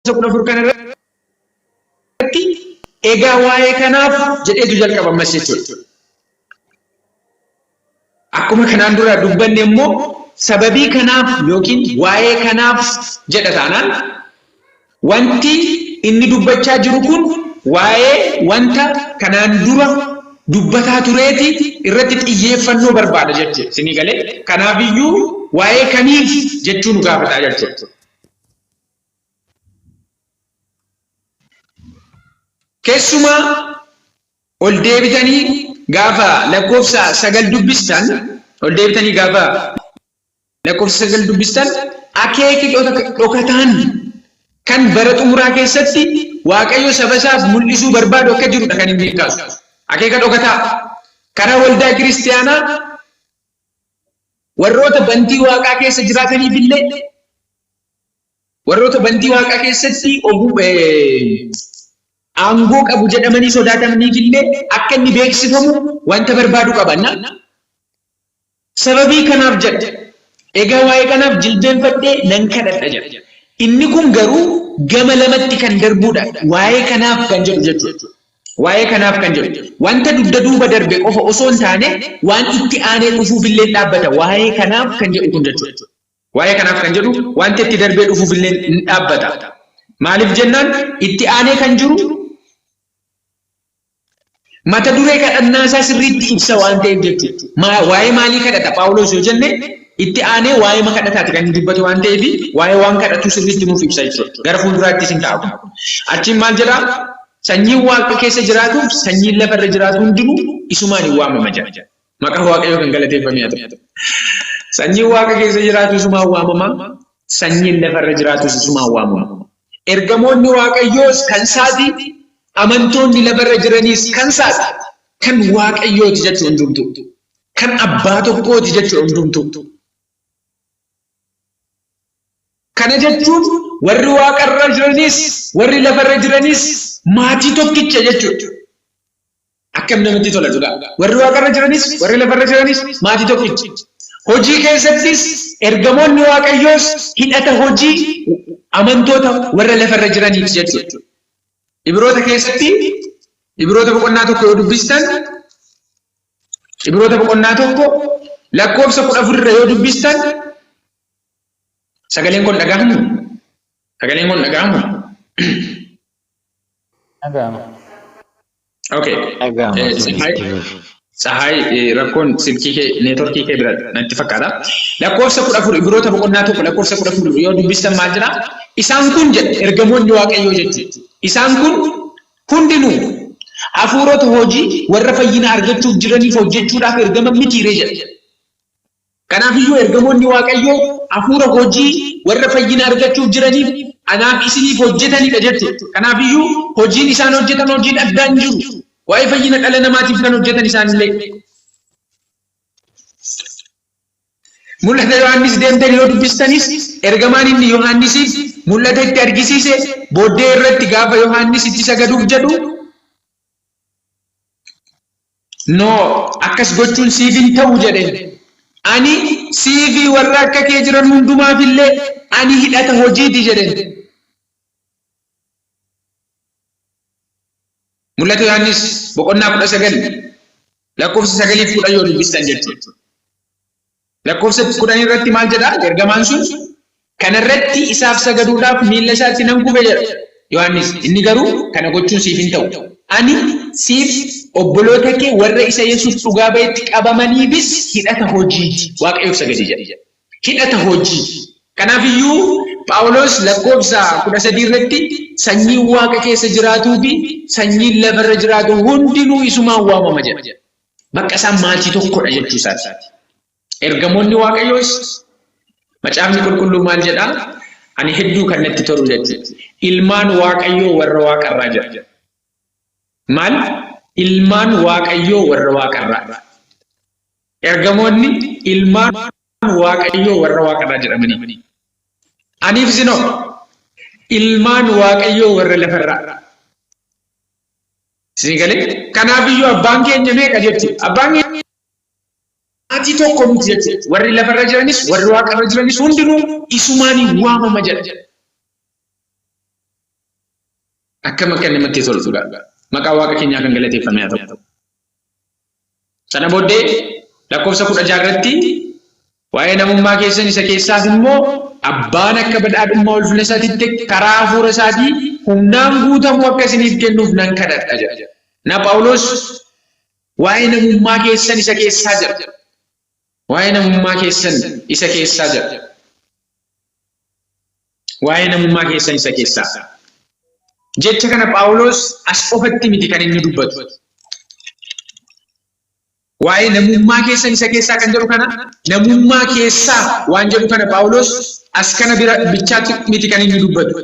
14 kana irratti egaa waa'ee kanaaf jedheetu jalqaba ammas jechuudha. Akkuma kanaan dura dubbanne immoo sababii kanaaf yookiin waa'ee kanaaf jedha taanaan wanti inni dubbachaa jiru kun waa'ee wanta kanaan dura dubbataa tureeti irratti xiyyeeffannoo barbaada jechuudha. Isinii galee? Kanaafiyyuu waa'ee kamiif jechuu nu gaafata jechuudha. Keessumaa ol deebitanii gaafa lakkoofsa 9 dubbistan, ol deebitanii gaafa lakkoofsa 9 dubbistan, akeeki dhokataan kan bara xumuraa keessatti Waaqayyo saba isaaf mul'isuu barbaadu akka jirudha kan inni kaasu. Akeeka dhokataa karaa waldaa kiristiyaanaa warroota bantii waaqaa keessa jiraataniif illee Warroota bantii waaqaa keessatti oguu aangoo qabu jedhamanii sodaatamaniif illee akka inni beeksifamu wanta barbaadu qabanna. Sababii kanaaf jedha. Egaa waa'ee kanaaf jilbeenfadhee nan kadhadha jedha. Inni kun garuu gama lamatti kan darbuudha. Waa'ee kanaaf kan jedhu jechuudha. Waa'ee kanaaf kan jedhu. Wanta dugda duuba darbe qofa osoo hin taane waan itti aanee dhufuuf illee dhaabbata. Waa'ee kanaaf kan jedhu kun jechuudha. Waa'ee kanaaf kan jedhu wanta itti darbee dhufuuf illee in dhaabbata. Maaliif jennaan itti aanee kan jiru mata duree kadhannaa isaa sirriitti ibsa waan ta'eef jechuudha. Waa'ee maalii kadhata Phaawulos yoo jenne itti aanee waa'ee kadhataati kan inni dubbatu waan ta'eef waa'ee waan kadhatu sirriitti nuuf ibsa jechuudha. Gara fuulduraattis hin ta'a kun. Achiin maal jedhaa? Sanyiin waaqa keessa jiraatuuf sanyiin lafarra jiraatu hundinuu isumaan hin waamama jedha. Maqaan Waaqayyoo kan galateeffame haa ta'u. Sanyiin Waaqa keessa jiraatu isumaan waamama. Sanyiin lafarra jiraatus isumaan waamama. Ergamoonni Waaqayyoos kan isaati, amantoonni lafarra jiraniis kan isaati. Kan Waaqayyooti jechuun hundumtuu. Kan abbaa tokkooti jechuun hundumtuu. Kana jechuun warri waaqarra jiranis warri lafarra jiranis maatii tokkicha jechuudha. Akkam namatti tola dhugaa. Warri waaqarra jiranis warri lafarra jiranis maatii tokkicha. Hojii keessattis ergamoonni Waaqayyoos hidhata hojii amantoota warra lafarra jiraniiti jechuudha. Ibroota keessatti Ibroota boqonnaa 1 yoo dubbistan Ibroota boqonnaa 1 lakkoofsa 14 irra yoo dubbistan sagaleen kun dhagahamu? Sagaleen kun dhagahamu? Dhaga'ama. Okay. Dhaga'ama. Tsahaay Tsahaay rakkoon silkii kee neetworkii kee bira natti fakkaata. Lakkoofsa 14 Ibroota boqonnaa 1 lakkoofsa 14 yoo dubbistan maal jedha? Isaan kun jedha ergamoonni Waaqayyoo jechuudha. Isaan kun hundinuu hafuurota hojii warra fayyina argachuuf jiraniif hojjechuudhaaf ergaman mitiiree jedha. Kanaafiyyuu ergamoonni Waaqayyoo hafuura hojii warra fayyina argachuuf jiraniif anaaf isiniif hojjetanidha jechuudha. Kanaafiyyuu hojiin isaan hojjetan hojiin addaa hin jiru. Waa'ee fayyina dhala namaatiif kan hojjetan isaanillee. Mul'ata Yohaannis deemtan yoo dubbistanis ergamaan inni Yohaannisiif mul'ata itti argisiise booddee irratti gaafa Yohaannis itti sagaduuf jedhu No, akkas gochuun siif hin ta'u jedheen. Ani sii fi warra akka kee jiran hundumaaf illee ani hidhata hojiiti jedheen. Mul'ata Yohaannis boqonnaa 19 lakkoofsa 9 fi 10 yoo dubbistan jechuudha. Lakkoofsa 10 irratti maal jedha? Ergamaan sun kana irratti isaaf sagaduudhaaf miilla isaatti nan kufe jedha. Yohaannis inni garuu kana gochuun siif hin ta'u. Ani siif obboloota kee warra isa Yesuus dhugaa ba'etti qabamaniifis hidhata hojiiti. Waaqayyoof sagadi jedha. Hidhata hojii. Kanaaf iyyuu Phaawulos lakkoofsa 13 irratti sanyiin waaqa keessa jiraatuu fi sanyiin lafarra jiraatu hundinuu isumaan waamama jedha. Bakka isaan maatii tokkodha jechuu isaati. Ergamoonni Waaqayyoos macaafni qulqulluu maal jedhaa? Ani hedduu kan natti tolu jechuudha. Ilmaan Waaqayyoo warra waaqarraa jedha. Maal? Ilmaan Waaqayyoo warra waaqarraa. Ergamoonni ilmaan Waaqayyoo warra waaqarraa jedhamanii. Aniif isinoo ilmaan Waaqayyoo warra lafarraa. Isin galee? Kanaaf iyyuu abbaan keenya meeqa jechuudha? Abbaan keenya maatii tokko miti jechuudha. Warri lafarra jiranis, warri waaqarra jiranis hundinuu isumaan waamama jedha. Akkam akka namatti tolu dhugaa. Maqaa Waaqa keenyaa kan galateeffame haa ta'u. Sana booddee lakkoofsa 16 irratti waa'ee namummaa keessan isa keessaaf immoo abbaan akka badhaadhummaa ulfina isaatiitti karaa hafuura isaatii humnaan guutamuu akka isiniif kennuuf nan kadhadha jedha. Na Phaawulos waa'ee namummaa keessan isa keessaa jedha. Waa'ee namummaa keessan isa keessaa jedha. Waa'ee namummaa keessan isa keessaa. Jecha kana Phaawulos as qofatti miti kan inni dubbatu. Waa'ee namummaa keessan isa keessaa kan jedhu kana namummaa keessaa waan jedhu kana Phaawulos as kana bira bichaatti miti kan inni dubbatu.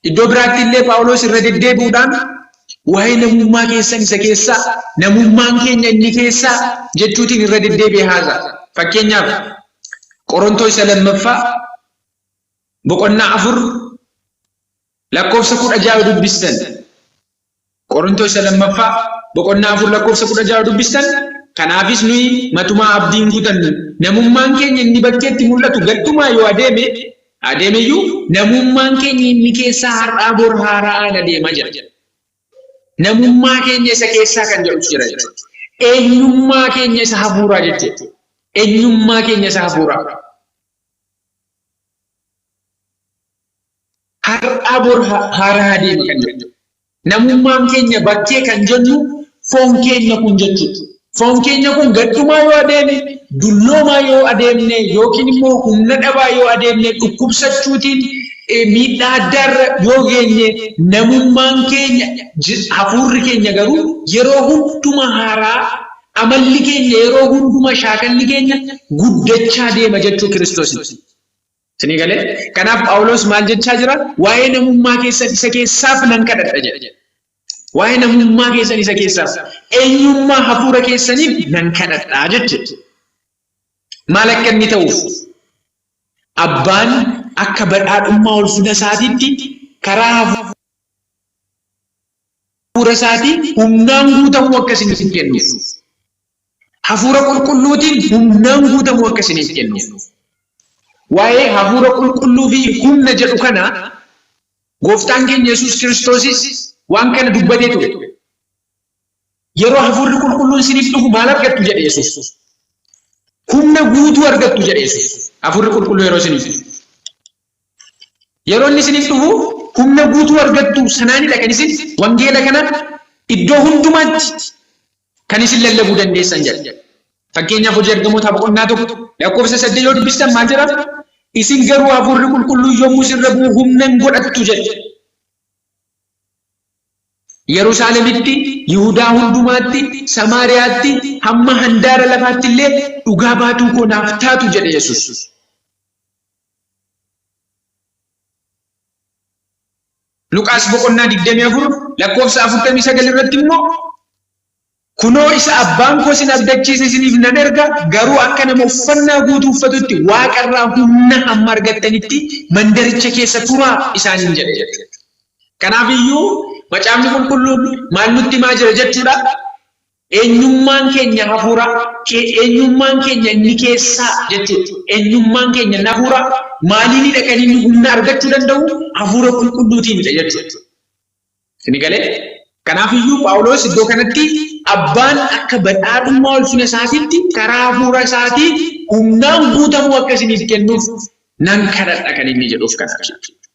Iddoo biraatti illee Phaawulos irra deddeebi'uudhaan waa'ee namummaa keessan isa keessaa, namummaan keenya inni keessaa jechuutiin irra deddeebi'ee haasa'a. Fakkeenyaaf Qorontoo isa lammaffaa boqonnaa 4 lakkoofsa 16 yoo dubbistan Qorontoo isa lammaffaa boqonnaa 4 lakkoofsa 16 yoo dubbistan kanaafis nuyi matumaa abdii hin kutannu namummaan keenya inni bakkeetti mul'atu gadhumaa yoo adeeme adeemeyyuu namummaan keenya inni keessaa har'aa bor haara'aan adeema jedha. Namummaa keenya isa keessaa kan jedhutu jira jechuudha. Eenyummaa keenya isa hafuuraa jechuudha. Eenyummaa keenya isa hafuuraa. Har'aa bor haaraa adeema kan jedhu. Namummaan keenya bakkee kan jennu foon keenya kun jechuudha. Foon keenya kun gadhumaa yoo adeeme, dulloomaa yoo adeemne yookiin immoo humna dhabaa yoo adeemne dhukkubsachuutiin miidhaa addaarra yoo geenye namummaan keenya hafuurri keenya garuu yeroo hundumaa haaraa amalli keenya yeroo hundumaa shaakalli keenya guddachaa deema jechuu Kiristoositti. Isinii galee? Kanaaf Phaawulos maal jechaa jira? Waa'ee namummaa keessan isa keessaaf nan kadhadha jedhe. Waa'ee namummaa keessan isa keessaaf, eenyummaa hafuura keessaniif nan kadhadha jeche. Maal akka inni ta'uuf? Abbaan akka badhaadhummaa ulfina isaatiitti karaa hafuura isaatii humnaan guutamuu akka isiniif kennuuf. Hafuura qulqulluutiin humnaan guutamuu akka isiniif kennuuf. Waa'ee hafuura qulqulluu fi humna jedhu kana Gooftaan keenya Yesuus Kiristoosis waan kana dubbatee ture. Yeroo hafuurri qulqulluun isiniif dhufu maal argattu jedhe Yesuus. Humna guutuu argattu jedhe Yesuus. Hafuurri qulqulluu yeroo isiniif dhufu. Yeroo inni isiniif dhufu humna guutuu argattu sanaanidha kan isin wangeela kana iddoo hundumaatti kan isin lallabuu dandeessan jedha. Fakkeenyaaf hojii ergamootaa boqonnaa 1 lakkoofsa 8 yoo dubbistan maal jedha? Isin garuu hafuurri qulqulluun yommuu isin irra bu'u humna hin godhattu jedhe. Yerusaalemitti, Yihudaa hundumaatti, Samaariyaatti, hamma handaara lafaatti illee dhugaa baatuu koo naaf taatu jedhe Yesuus. Luqaas boqonnaa 24 lakkoofsa 49 irratti immoo Kunoo isa abbaan koo isin abdachiise isiniif nan erga, garuu akka nama uffannaa guutuu uffatutti waaqa irraa humna hamma argattanitti mandaricha keessa turaa isaaniin jedhe jechuudha. Kanaaf iyyuu macaafni qulqulluun maal nutti himaa jira jechuudha? Eenyummaan keenya hafuura, eenyummaan keenya inni keessaa jechuudha. Eenyummaan keenya inni hafuura maaliinidha kan inni humna argachuu danda'u? Hafuura qulqulluutiinidha jechuudha. Isin galee? Kanaaf iyyuu Phaawulos iddoo kanatti abbaan akka badhaadhummaa ulfina isaatiitti karaa hafuura isaatii humnaan guutamuu akka isiniif kennuuf nan kadhadha kan inni jedhuuf kanaaf jechuudha.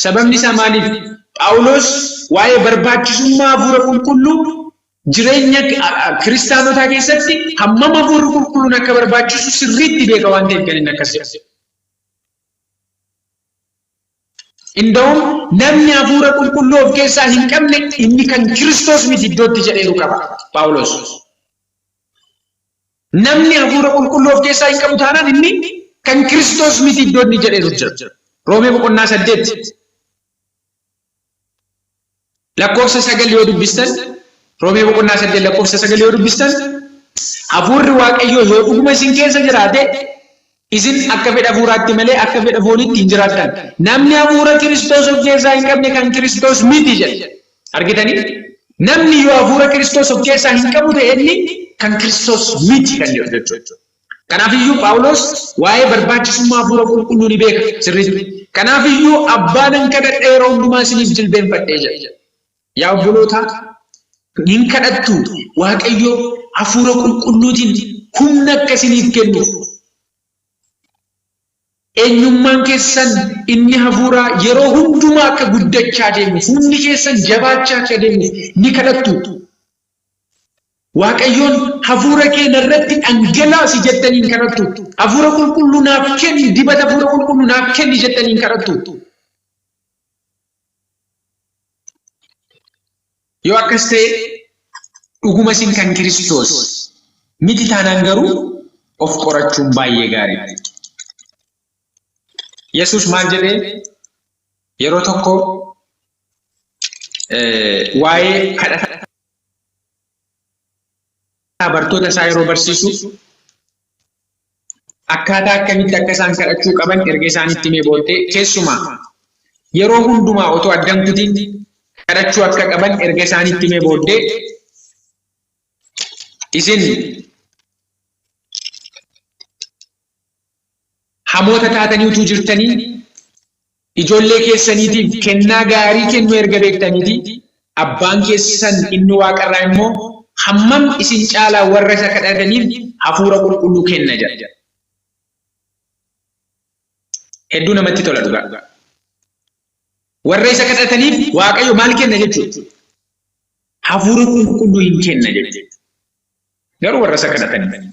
Sababni isaa maaliif? Phaawulos waa'ee barbaachisummaa hafuura qulqulluu jireenya kiristaanotaa keessatti hammam hafuurri qulqulluun akka barbaachisu sirriitti beeka waan ta'eef kan inni akkas jedhu. Inda'um namni hafuura qulqulluu of keessaa hin qabne inni kan Kiristoos miti iddootti jedheeru qaba Phaawulos. Namni hafuura qulqulluu of keessaa hin qabu taanaan inni kan Kiristoos miti iddoo inni jedheeru jira. Roomee boqonnaa 8 lakkoofsa 9 yoo dubbistan Roomee boqonnaa 8 lakkoofsa 9 yoo dubbistan hafuurri Waaqayyoo yoo dhuguma isin keessa jiraate isin akka fedha hafuuraatti malee akka fedha fooniitti hin jiraattan. Namni hafuura Kiristoos of keessaa hin qabne kan Kiristoos miti jedha. Argitanii? Namni yoo hafuura Kiristoos of keessaa hin qabu ta'e inni kan Kiristoos miti kan jedhu jechuudha. Kanaaf iyyuu Phaawulos waa'ee barbaachisummaa hafuura qulqulluu ni beeka sirriitti. Kanaafiyyuu abbaa nan kadhadha yeroo hundumaa isiniif jilbeenfadhee jedha. Yaa obboloota, hin kadhattu Waaqayyo hafuura qulqulluutiin humna akka isiniif kennuuf. Eenyummaan keessan inni hafuuraa yeroo hundumaa akka guddachaa deemuuf, humni keessan jabaachaa akka deemuuf ni kadhattu. Waaqayyoon hafuura kee narratti dhangalaasi jettanii hin kadhattu. Hafuura qulqulluu naaf kenni, dibata hafuura qulqulluu naaf kenni jettanii hin kadhattu. Yoo akkas ta'e dhuguma isin kan Kiristoos miti taanaan garuu of qorachuun baay'ee gaariidha. Yesuus maal jedhee yeroo tokko waa'ee kadhata bartoota isaa yeroo barsiisu akkaataa akkamitti akka isaan kadhachuu qaban erga isaanitti himee booddee keessumaa yeroo hundumaa otoo addan kutiin kadhachuu akka qaban erga isaanitti himee booddee isin hamoota taatanii utuu jirtanii ijoollee keessaniitiif kennaa gaarii kennuu erga beektaniitii, abbaan keessan inni waaqarraa immoo hammam isin caalaa warra isa kadhataniif hafuura qulqulluu kenna jedha. Hedduu namatti tola dhugaa. Warra isa kadhataniif Waaqayyo maal kenna jechuudha? Hafuura qulqulluu hin kenna jechuudha. Garuu warra isa kadhataniif.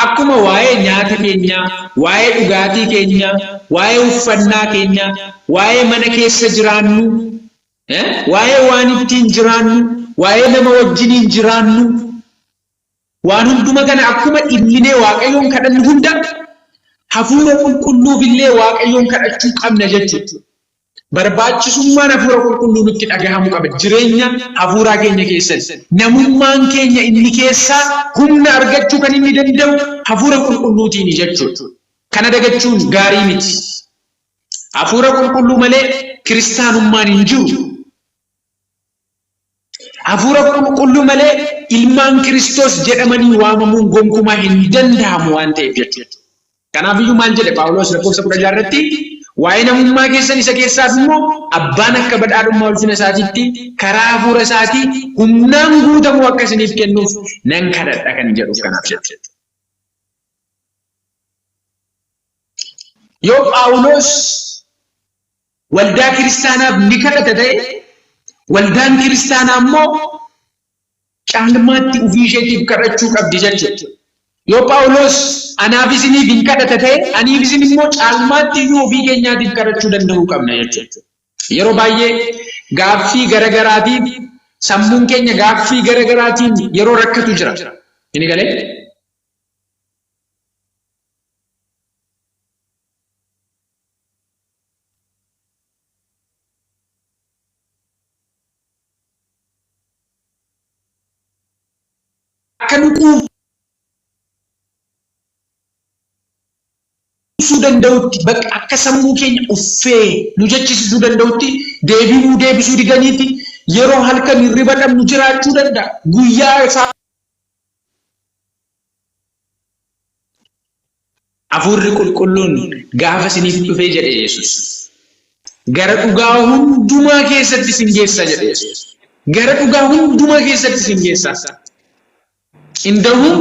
Akkuma waa'ee nyaata keenyaa, waa'ee dhugaatii keenyaa, waa'ee uffannaa keenyaa, waa'ee mana keessa jiraannuu, waa'ee waan ittiin jiraannu, waa'ee nama wajjiniin jiraannu, waan hunduma kana akkuma dhimminee Waaqayyoon kadhannu hunda hafuura qulqulluuf illee Waaqayyoon kadhachuu qabna jechuudha. Barbaachisummaan Hafuura Qulqulluu nutti dhagahamuu qaba. Jireenya hafuuraa keenya keessatti. Namummaan keenya inni keessaa humna argachuu kan inni danda'u Hafuura Qulqulluutiini jechuudha. Kana dagachuun gaarii miti. Hafuura Qulqulluu malee kiristaanummaan hin jiru. Hafuura Qulqulluu malee ilmaan Kiristoos jedhamanii waamamuun gonkumaa hin danda'amu waan ta'eef jechuudha. Kanaafiyyuu maal jedhe Phaawulos lakkoofsa 16 irratti waa'ee namummaa keessan isa keessaaf immoo abbaan akka badhaadhummaa ulfina isaatiitti karaa hafuura isaatii humnaan guutamuu akka isiniif kennuuf nan kadhadha kan jedhuuf kanaaf jechuudha. Yoo Phaawulos waldaa kiristaanaaf ni kadhata ta'e, waldaan kiristaanaa immoo caalmaatti ofii isheetiif kadhachuu qabdi jechuudha. Yoo Phaawulos anaaf isiniif hin kadhata ta'e, aniif isin immoo caalmaatti iyyuu ofii keenyaatiif kadhachuu danda'uu qabna jechuudha. Yeroo baay'ee gaaffii garagaraatiif sammuun keenya gaaffii garagaraatiin yeroo rakkatu jira. Inni galee? Akka nu quubsuu danda'utti bakka akka sammuu keenya uffee nu jechisisuu danda'utti deebii nuu deebisuu didaniiti yeroo halkan hirriba dhabnu jiraachuu danda'a. Guyyaa isaa Hafuurri qulqulluun gaafa isiniif dhufee jedhe Yesus. Gara dhugaa hundumaa keessatti isin geessa jedhe Yesus. Gara dhugaa hundumaa keessatti isin geessa. Indahuu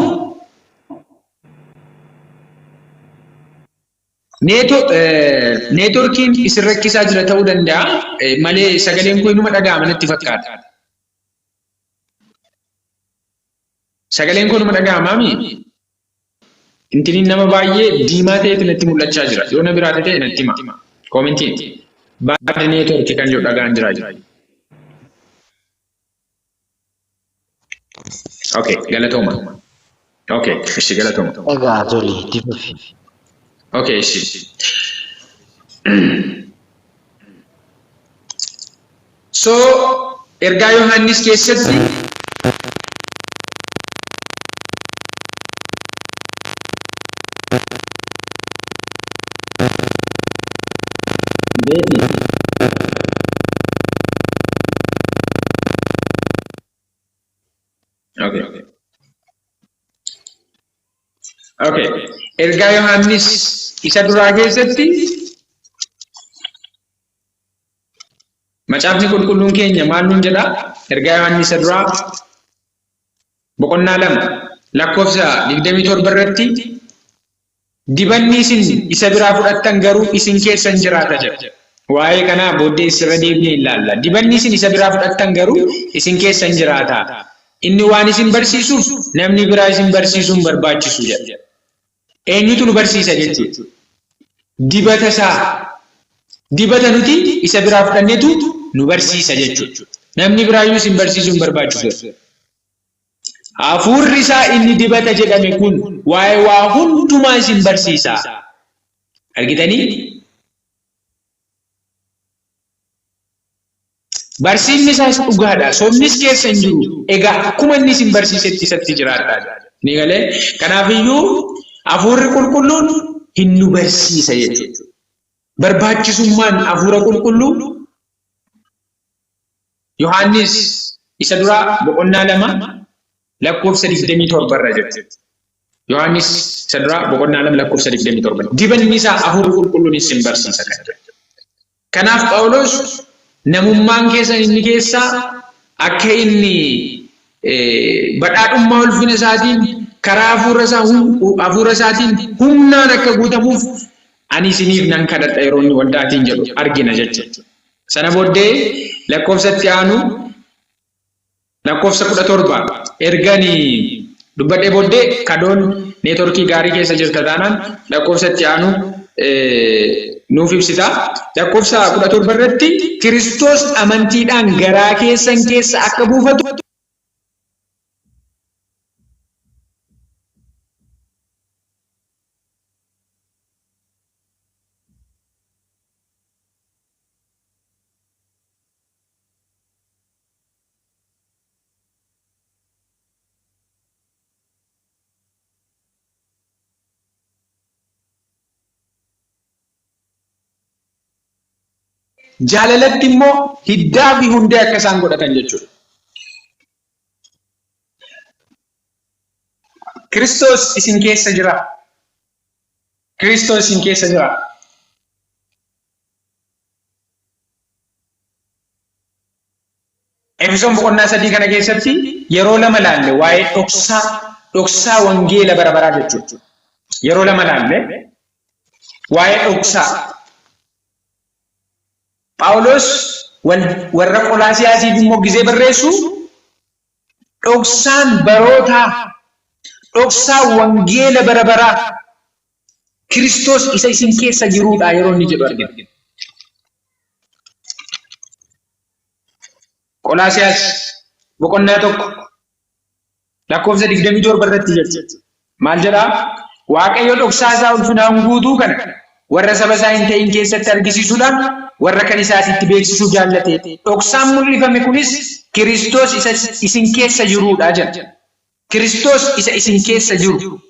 neetworkiin isin rakkisaa jira ta'uu danda'a malee sagaleen koo inuma dhaga'ama natti fakkaata. Sagaleen koo numa dhaga'amaami? Intiniin nama baay'ee diimaa ta'etu natti mul'achaa jira. Yoo na biraa ta'e natti hima. Koomentiin. Bad network kan jedhu dhaga'an jira jira. Okay, galatooma. Okay, ishi galatooma. Egaa tole itti fufi. Okay, ishi. So, ergaa Yohaannis keessatti Beeti. Okay. Okay. Ergaa Yohaannis isa duraa keessatti Macaafni qulqulluun keenya maal nuun jedha? Ergaa Yohaannis isa duraa boqonnaa 2 lakkoofsa 27 irratti dibanni isin isa biraa fudhattan garuu isin keessan jiraata jedha. Waa'ee kanaa booddee irra deebinee ilaalla. Dibanni isin isa biraa fudhattan garuu isin keessan jiraata. Inni waan isin barsiisuuf namni biraa isin barsiisuu hin barbaachisu jedha. Eenyutu nu barsiisa jechuudha? Dibata isaa. Dibata nuti isa biraa fudhannetu nu barsiisa jechuudha. Namni biraayyuu isin barsiisuu hin barbaachisu. Hafuurri isaa inni dibata jedhame kun waa'ee waa hundumaa isin barsiisa. Argitanii? Barsiifni isaas dhugaadha. Sobnis keessa hin jiru. Egaa akkuma inni isin barsiisetti isatti jiraadhaa. Ni galee? Kanaafiyyuu hafuurri qulqulluun hin nu barsiisa jechuudha. Barbaachisummaan hafuura qulqulluu Yohaannis isa duraa boqonnaa 2 lakkoofsa 27 irra jira. Yohaannis isa duraa boqonnaa 2 lakkoofsa 27. Dibanni isaa hafuurri qulqulluun isin barsiisa kan jedhu. Kanaaf Phaawulos namummaan keessan inni keessaa akka inni badhaadhummaa ulfina isaatiin karaa hafuura isaa hafuura isaatiin humnaan akka guutamuuf ani isiniif nan kadhadha yeroo inni waldaatiin jedhu argina jechuudha. Sana booddee lakkoofsa itti aanu lakkoofsa 17 ergani dubbadhee booddee kadoon neetworkii gaarii keessa jirta taanaan lakkoofsa itti aanu nuuf ibsita. Lakkoofsa 17 irratti Kiristoos amantiidhaan garaa keessan keessa akka buufatu Jaalalatti immoo hiddaa fi hundee akka isaan godhatan jechuudha. Kiristoos isin keessa jira. Kiristoos isin keessa jira. Efesoon boqonnaa 3 kana keessatti yeroo lama laalle waa'ee dhoksaa dhoksaa wangeela bara baraa jechuudha. Yeroo lama laalle waa'ee dhoksaa. Phaawulos warra Qolaasiyaasiif immoo gizee barreessu dhoksaan barootaa dhoksaa wangeela bara baraa Kiristoos isa isin keessa jiruudha yeroo inni jedhu argina. Qolaasiyaas boqonnaa 1 lakkoofsa 27 irratti jechuudha. Maal jedhaa? Waaqayyo dhoksaa isaa ulfinaan guutuu kana warra saba isaa hin ta'in keessatti argisiisuudhaan warra kan isaatitti beeksisuu jaallate. Dhoksaan mul'ifame kunis Kiristoos isa isin keessa jiruudha jedha. Kiristoos isa isin keessa jiru.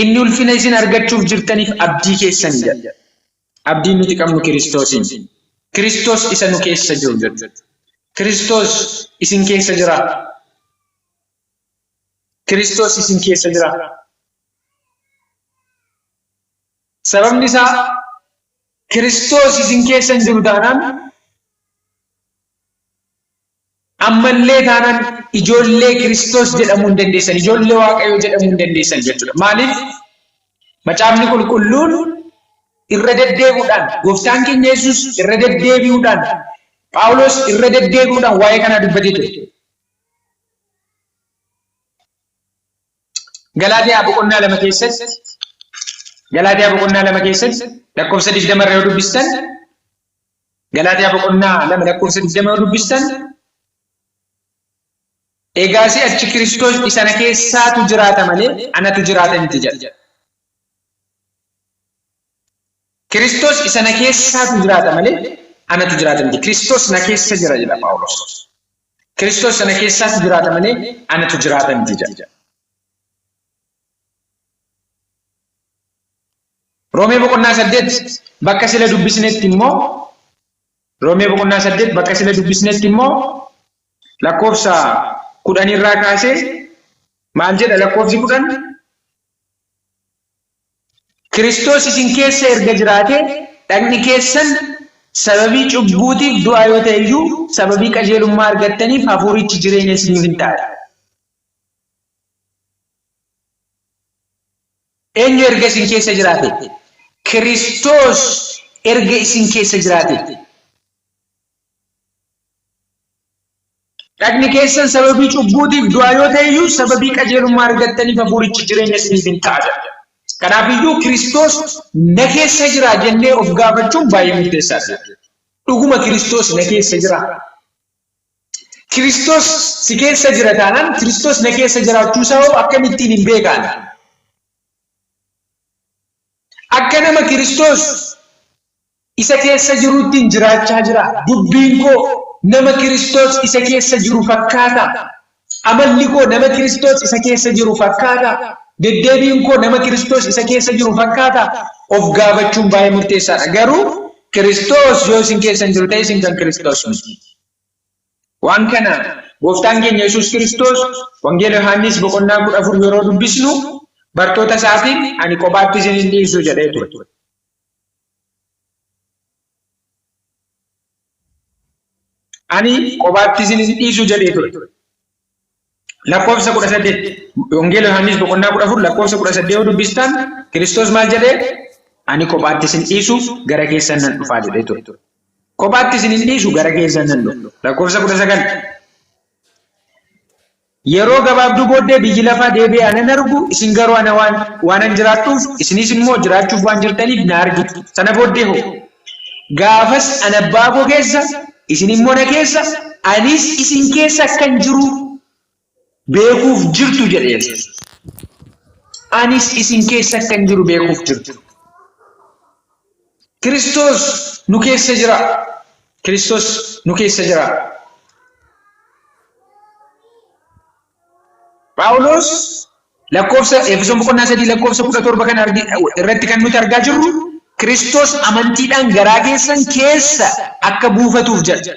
Inni ulfina isin argachuuf jirtaniif abdii keessani jedha. Abdiin nuti qabnu Kiristoosiin. Kiristoos isa nu keessa jiru jedha. Kiristoos isin keessa jira. Kiristoos isin keessa jira. Sababni isaa Kiristoos isin keessa hin jiru taanaan Ammallee taanaan ijoollee Kiristoos jedhamuu hin dandeessan, ijoollee Waaqayyoo jedhamuu hin dandeessan jechuudha. Maaliif? Macaafni Qulqulluun irra deddeebi'uudhaan, Gooftaan keenya Yesuus irra deddeebi'uudhaan, Phaawulos irra deddeebi'uudhaan waa'ee kanaa dubbatee ture. Galaatiyaa boqonnaa 2 keessatti Galaatiyaa boqonnaa 2 keessatti lakkoofsa 20 irra yoo dubbistan Galaatiyaa boqonnaa 2 lakkoofsa 20 yoo dubbistan egaa si'achi Kiristoos isa na keessaatu jiraata malee anatu jiraata miti jedha. Kiristoos isa na keessaatu jiraata malee anatu jiraata miti. Kiristoos na keessa jira jedha Phaawulos. Kiristoos isa na keessaatu jiraata malee anatu jiraata miti jedha. Roomee boqonnaa 8 bakka sila dubbisnetti immoo Roomee boqonnaa 8 bakka sila dubbisnetti immoo lakkoofsa 10 irraa kaasee Maal jedha lakkoofsi 10? Kiristoos isin keessa erga jiraatee dhagni keessan sababii cubbuutiif du'aa yoo ta'e iyyuu sababii qajeelummaa argattaniif hafuurichi jireenya isiniif hin ta'a. Eenyu erga isin keessa jiraate? Kiristoos erga isin keessa jiraate. Dhagni keessan sababii cubbuutiif du'aa yoo ta'e iyyuu sababii qajeelummaa argattaniif hafuurichi jireenya isiniif hin ta'a jedha. Kanaaf iyyuu Kiristoos na keessa jira jennee of gaafachuun baay'ee murteessaadha. Dhuguma Kiristoos na keessa jira. Kiristoos si keessa jira taanaan Kiristoos na keessa jiraachuu isaa hoo akkamittiin hin beekaan? Akka nama Kiristoos isa keessa jiruuttiin jiraachaa jira. Dubbiin koo nama Kiristoos isa keessa jiru fakkaata. Amalli koo nama Kiristoos isa keessa jiru fakkaata. Deddeebiin koo nama Kiristoos isa keessa jiru fakkaata. Of gaafachuun baay'ee murteessaadha. Garuu Kiristoos yoo isin keessa hin jiru ta'e isin kan Kiristoos miti. Waan kana gooftaan keenya Yesuus Kiristoos Wangeela Yohaannis boqonnaa 14 yeroo dubbisnu bartoota isaatiin ani kophaatti isin hin dhiisu jedhee ture. Ani kophaatti isin hin dhiisu jedhee ture. Lakkoofsa 18 Wangeela Yohaannis boqonnaa 14 lakkoofsa 18 yoo dubbistan Kiristoos maal jedhee? Ani kophaatti isin dhiisu gara keessan nan dhufaa jedhee ture. Kophaatti isin hin dhiisu gara keessan nan dhufa. Lakkoofsa 19 Yeroo gabaabduu booddee biyyi lafaa deebi'ee ana hin argu, isin garuu ana waan, waanan jiraadhuuf, isinis immoo jiraachuuf waan jirtaniif na argitu. Sana booddee hoo? Gaafas ani abbaa koo keessa, isin immoo na keessa, anis isin keessa akkan jiru beekuuf jirtu jedhe Yesuus. Anis isin keessa akkan jiru beekuuf jirtu. Kiristoos nu keessa jira. Kiristoos nu keessa jira. Phaawulos lakkoofsa Efesoon boqonnaa 3 lakkoofsa 17 kana irratti kan nuti argaa jirru Kiristoos amantiidhaan garaa keessan keessa akka buufatuuf jedha.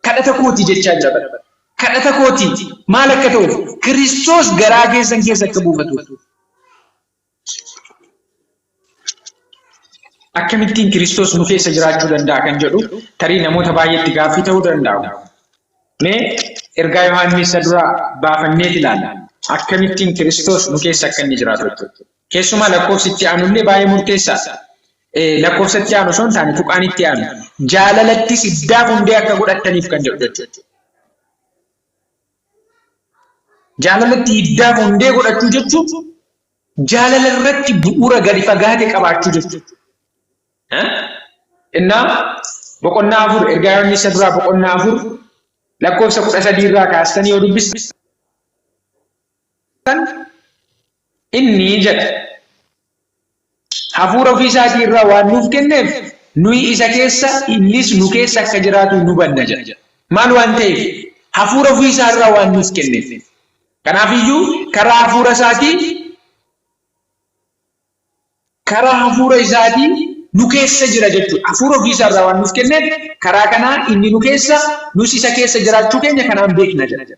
Kadhata kooti jechaa jira bara. Kadhata kooti maal akka ta'uuf Kiristoos garaa keessan keessa akka buufatuuf. Akkamittiin Kiristoos nu keessa jiraachuu danda'a kan jedhu tarii namoota baay'eetti gaaffii ta'uu danda'a. Mee ergaa Yohaannis isa duraa baafanneet ilaalla. Akkamittiin Kiristoos nu keessa akka inni jiraatu jechuudha. Keessumaa lakkoofsi itti aanullee baay'ee murteessaadha. Lakkoofsa itti aanu osoo hin taane tuqaan itti aanu. Jaalalattis iddaaf hundee akka godhattaniif kan jedhu jechuudha. Jaalalatti hiddaaf hundee godhachuu jechuun jaalala irratti bu'uura gadi fagaate qabaachuu jechuudha. Innaa boqonnaa 4 ergaa Yohaannis isa duraa boqonnaa 4 lakkoofsa 13 irraa kaastanii yoo dubbistan inni jedha hafuura ofii isaatii irraa waan nuuf kenneef nuyi isa keessa innis nu keessa akka jiraatu nu hubanna jedha. Maal waan ta'eef? Hafuura ofii isaa irraa waan nuuf kenneef. Kanaaf iyyuu karaa hafuura isaatii karaa hafuura isaatii nu keessa jira jechuudha. Hafuura ofii isaa irraa waan nuuf kenneef karaa kanaa inni nu keessa nus isa keessa jiraachuu keenya kanaan beekna jedha.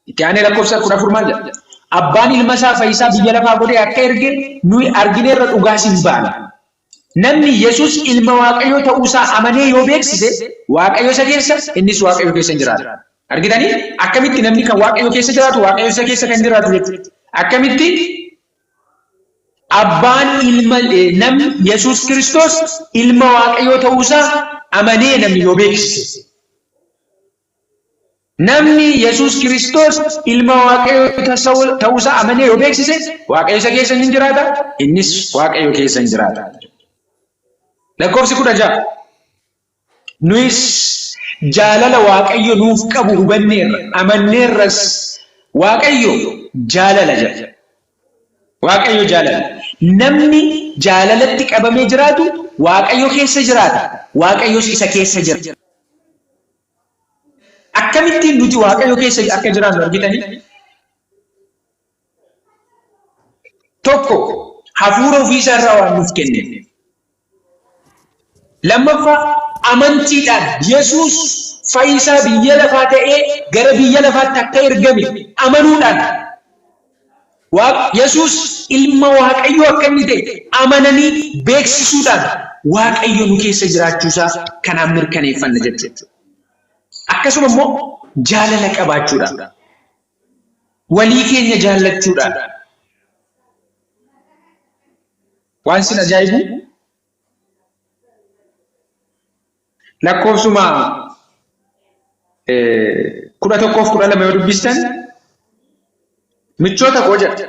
Itti aanee lakkoofsa 14 maal jedha? Abbaan ilma isaa fayyisaa biyya lafaa godhee akka erge nuyi argineerra dhugaas hin baana. Namni Yesuus ilma Waaqayyoo ta'uu isaa amanee yoo beeksise Waaqayyo isa keessa innis Waaqayyo keessa hin jiraata. Argitanii? Akkamitti namni kan Waaqayyo keessa jiraatu Waaqayyo isa keessa kan jiraatu jechuudha. Akkamitti abbaan ilma namni Yesuus Kiristoos ilma Waaqayyoo ta'uu isaa amanee namni yoo beeksise. Namni Yesuus Kiristoos ilma Waaqayyoo ta'uusaa amanee yoo beeksise, Waaqayyo isa keessa ni jiraata, innis Waaqayyo keessa ni jiraata. Lakkoofsi 16. Nuyis jaalala Waaqayyo nuuf qabu hubanneerra, amanneerras. Waaqayyo jaalala jedha. Waaqayyo jaalala. Namni jaalalatti qabamee jiraatu Waaqayyo keessa jiraata, Waaqayyos isa keessa jira. Akkamittiin nuti Waaqayyo keessa akka jiraannu argitanii? Tokko hafuura ofii isaa irraa waan nuuf kenneef. Lammaffaa amantiidhaan Yesuus fayyisaa biyya lafaa ta'ee gara biyya lafaatti akka ergame amanuudhaan Yesuus ilma Waaqayyoo akka inni ta'e amananii beeksisuudhaan Waaqayyo nu keessa jiraachuusaa kanaan mirkaneeffanna jechuudha. Akkasuma immoo jaalala qabaachuudhaan, walii keenya jaallachuudhaan. Waan sin ajaa'ibu lakkoofsuma 11f 12 yoo dubbistan, michoota koo jedha.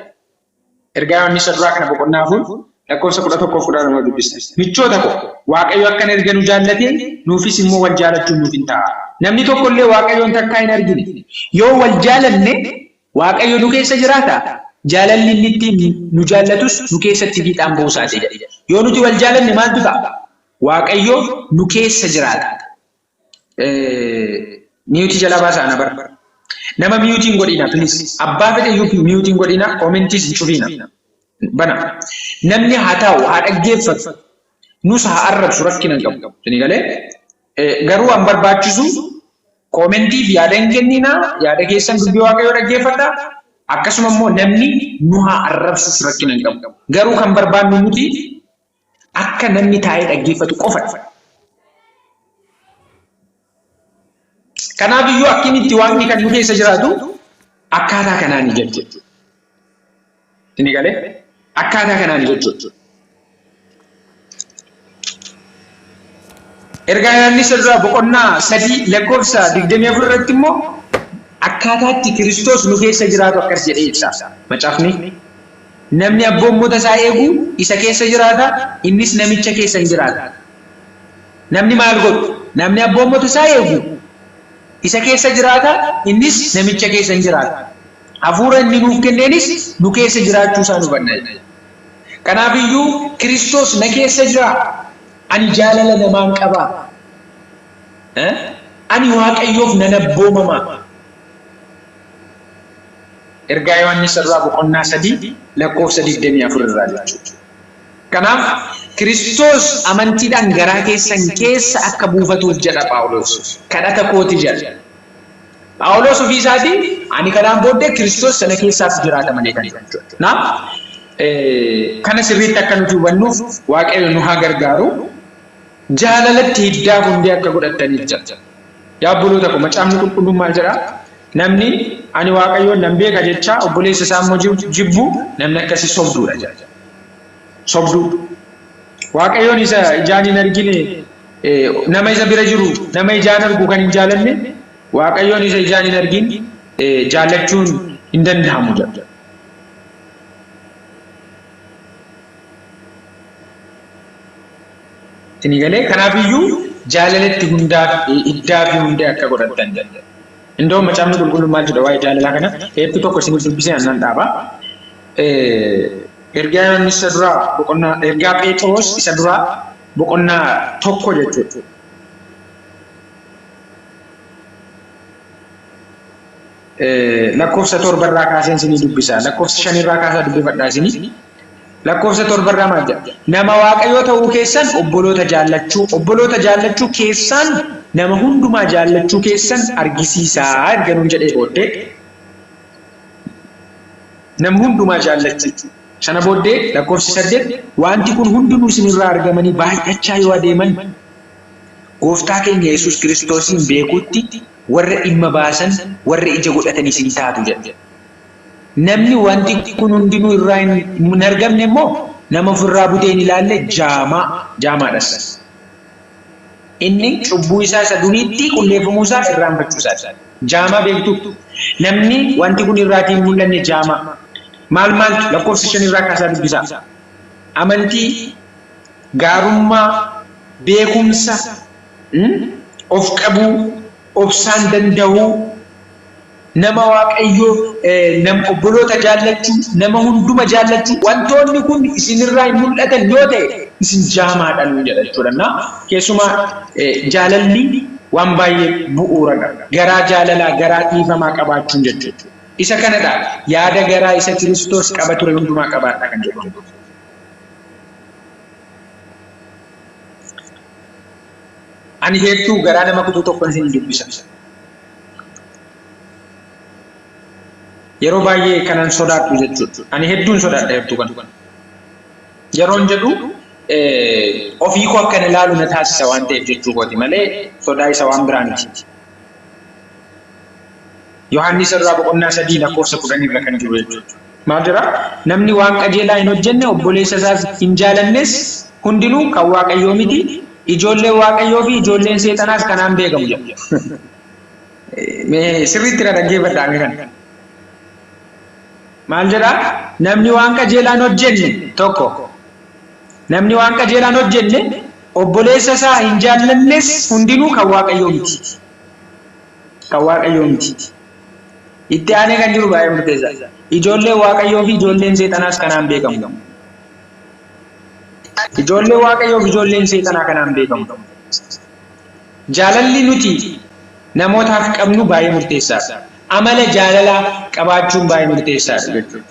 Ergaa Yohaannis isa duraa kana boqonnaa 4 lakkoofsa 11f 12 yoo dubbistan. Michoota koo, Waaqayyo akka erga nu jaallate nuufis immoo wal jaalachuun nuuf hin ta'a. Namni tokko illee Waaqayyoon takkaa hin argine. Yoo wal jaalanne Waaqayyo nu keessa jiraata. Jaalalli inni ittiin nu jaallatus nu keessatti fiixaan ba'uu isaati jedha. Yoo nuti wal jaalanne maaltu ta'a? Waaqayyo nu keessa jiraata. Mute jalaa baasaa ana bara. Nama mute hin godhina, please. Abbaa fedhe iyyuu mute hin godhina, commentiis hin cufiina. Bana. Namni haa taa'u, haa dhaggeeffatu. Nus haa arrabsu, rakkina hin qabu. Isin galee? Garuu an barbaachisu commentiif yaada hin kennina, yaada keessan dubbii Waaqayyoo dhaggeeffadha. Akkasuma immoo namni nu haa arrabsus rakkina hin qabu. Garuu kan barbaannu nuti akka namni taa'ee dhaggeeffatu qofadha. Kanaaf iyyuu akkin itti Waaqni kan nu keessa jiraatu akkaataa kanaani jechuudha. Inni galee akkaataa kanaani jechuudha. Ergaa Yohaannis irraa boqonnaa 3 lakkoofsa 24 irratti immoo akkaataa itti Kiristoos nu keessa jiraatu akkas jedhee ibsa. Macaafni. Namni abboommota isaa eegu isa keessa jiraata, innis namicha keessa hin jiraata. Namni maal godhu? Namni abboommota isaa eegu isa keessa jiraata, innis namicha keessa hin jiraata. Hafuura inni nuuf kenneenis nu keessa jiraachuu isaa hubanna. Kanaaf iyyuu Kiristoos na keessa jira. Ani jaalala namaan qaba. Ani Waaqayyoof nan abboomama. Ergaa Yohaannis irraa boqonnaa 3 lakkoofsa 24 irraa jechuudha. Kanaaf Kiristoos amantiidhaan garaa keessan keessa akka buufatuuf jedha Phaawulos. Kadhata kooti jedha. Phaawulos ofii isaatii ani kanaan booddee Kiristoos sana keessaaf jiraata malee kan jechuudha. Kanaaf kana sirriitti akka nuti hubannuuf Waaqayyo nu haa gargaaru. Jaalalatti hiddaa hundee akka godhattaniif jedha. Yaa obboloota ko, macaafni qulqulluun maal jedhaa? Namni ani Waaqayyoon nan beeka jechaa obboleessa isaa immoo jibbu, namni akkasii sobduudha jedha. Sobduu. Waaqayyoon isa ijaan hin argine, nama isa bira jiru, nama ijaan argu kan hin jaalanne, Waaqayyoon isa ijaan hin argin jaallachuun hin danda'amu jedha. Isinii galee? Kanaafiyyuu jaalalatti hundaa hiddaa fi hundee akka godhattan jedha. Indoo macaafni qulqulluun maal jedha waa'ee jaalalaa kana? Heertuu tokko isiniif dubbisee annan dhaaba. Ergaa Yohaannis isa duraa boqonnaa, ergaa Phexros isa duraa boqonnaa 1 jechuudha. Lakkoofsa 7 irraa kaaseen isinii dubbisa. Lakkoofsa 5 irraa kaasaa dubbifadhaa isinii. Lakkoofsa 7 irraa maal jedha? Nama Waaqayyoo ta'uu keessan obboloota jaallachuu, obboloota jaallachuu keessaan nama hundumaa jaallachuu keessan argisiisaa erga nuun jedhee booddee, nama hundumaa jaallachuu. Sana booddee lakkoofsi 8, wanti kun hundinuu isinirraa argamanii baay'achaa yoo adeeman, gooftaa keenya Yesuus Kiristoosiin beekuutti warra dhimma baasan, warra ija godhatan isin taatu jedha. Namni wanti kun hundinuu irraa hin argamne immoo nama ofirraa butee hin ilaalle, jaamaa, jaamaadhas. Inni cubbuu isaa isa duriitti qulleeffamuu isaa irraanfachuu isaati. Jaamaa beektu? Namni wanti kun irraatii hin mul'anne jaamaa. Maal maaltu? Lakkoofsa 5 irraa kaasaa dubbisaa. Amantii, gaarummaa, beekumsa, of qabuu, obsaan danda'uu, nama Waaqayyoo, obboloota jaallachuu, nama hunduma jaallachuu, wantoonni kun isinirraa hin mul'atan yoo ta'e isin jaamaadha nuun jedha jechuudha. Na keessumaa jaalalli waan baay'ee bu'uuradha. Garaa jaalalaa, garaa dhiifamaa qabaachuun jechuudha. Isa kanadha yaada garaa isa Kiristoos qaba ture hundumaa qabaadha kan jedhu. Ani heertuu garaa nama kutuu tokkon isin dubbisa. Yeroo baay'ee kanan sodaadhu jechuudha. Ani hedduun sodaadha hedduu kana. Yeroon jedhu ofii koo akkan ilaalu na taasisa waan ta'eef jechuu kooti malee sodaa isa waan biraa miti. Yohaannis irraa boqonnaa 3 lakkoofsa 10 irra kan jiru jechuudha. Maal jedha? Namni waan qajeelaa hin hojjenne, obboleessa isaas hin jaalannes hundinuu kan Waaqayyoo miti. Ijoolleen Waaqayyoo fi ijoolleen Seexanaas kanaan beekamu jedha. Mee sirriitti na dhaggeeffadhaa mee kana. Maal jedha? Namni waan qajeelaa hin hojjenne tokko. Namni waan qajeelaa hin hojjenne, obboleessa isaa hin jaallannes hundinuu kan Waaqayyoo miti. Kan Waaqayyoo miti. Itti aanee kan jiru baay'ee murteessaadha. Ijoolleen Waaqayyoo fi ijoolleen Seexanaas kanaan beekamu. Ijoolleen Waaqayyoo fi ijoolleen Seexanaa kanaan beekamu. Jaalalli nuti namootaaf qabnu baay'ee murteessaadha. Amala jaalalaa qabaachuun baay'ee murteessaadha jechuudha.